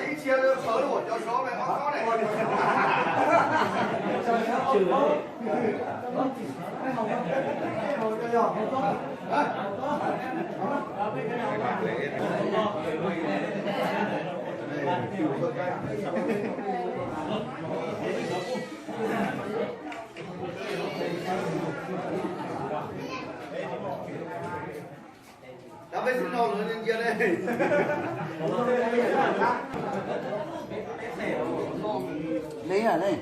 Ib txhia pawg lub cov sov me ob khob ne. Cov peb xib no lawv cia ne. Li ne.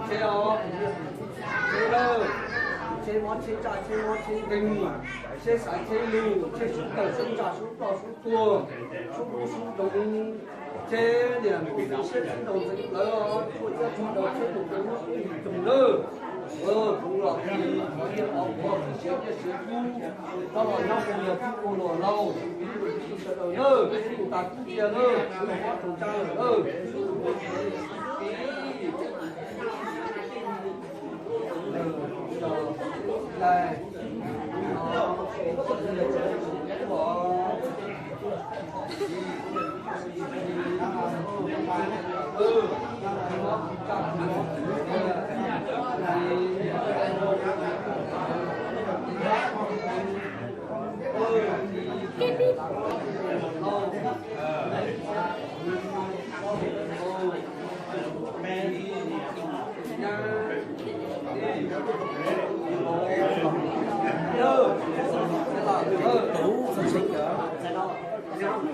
Tsheb os, tsheb lawj, tsheb mob tsheb ntsaj tsheb mob tsheb nkeeg, tsheb xaiv tsheb lug, tsheb sub tawg sub ntsaj sub ploj sub tuag, sub lub sub ntoo, tsheb niam npum siab tsheb ntaus ntxeev plawv, tshuaj iab tshuaj daus tsheb tus kawg muab sub yim coog lawj. Txhoov los kis, thov niag qhov quav siav nyiaj siav kub, thov los nyob ua niag tub ua luam laug, sawv daws nawb, tas kub cia nawb, mob tsaug ntsaj lawm nawb.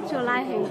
Tsuas laiv heev.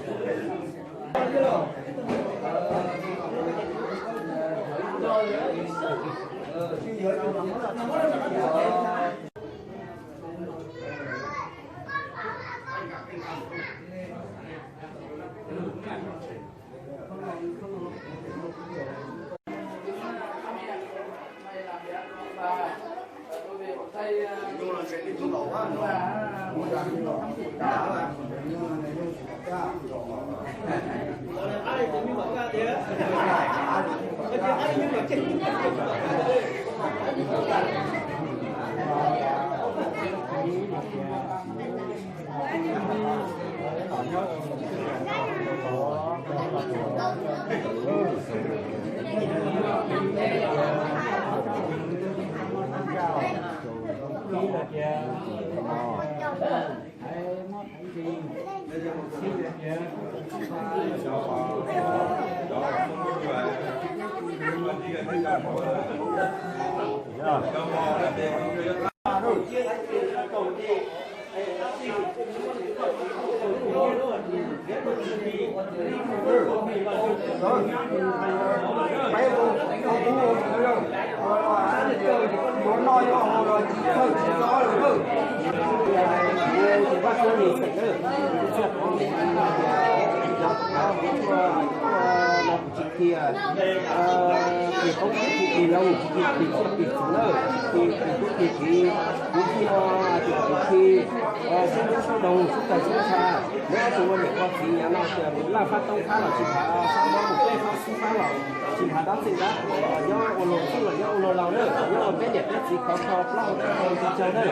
Tsis qhia, ces toob tib tib no tsis qhia pim txuj pim txhuv na, ces kuv tub ces txiv, kuv tsis no, ces kuv tsis sib hlub sib doog sib tawg sib ntsha, neb ob tug ua niam ua txiv yav no ces laj fab toob fab los tsis nphav, fab mob mus peb fab xub fab los tsis nphav dab txeej dab, nyob ua luag txuj los nyob ua luag laus na, nyob ua peb niam peb txiv khov kho plaub hau tsawg na.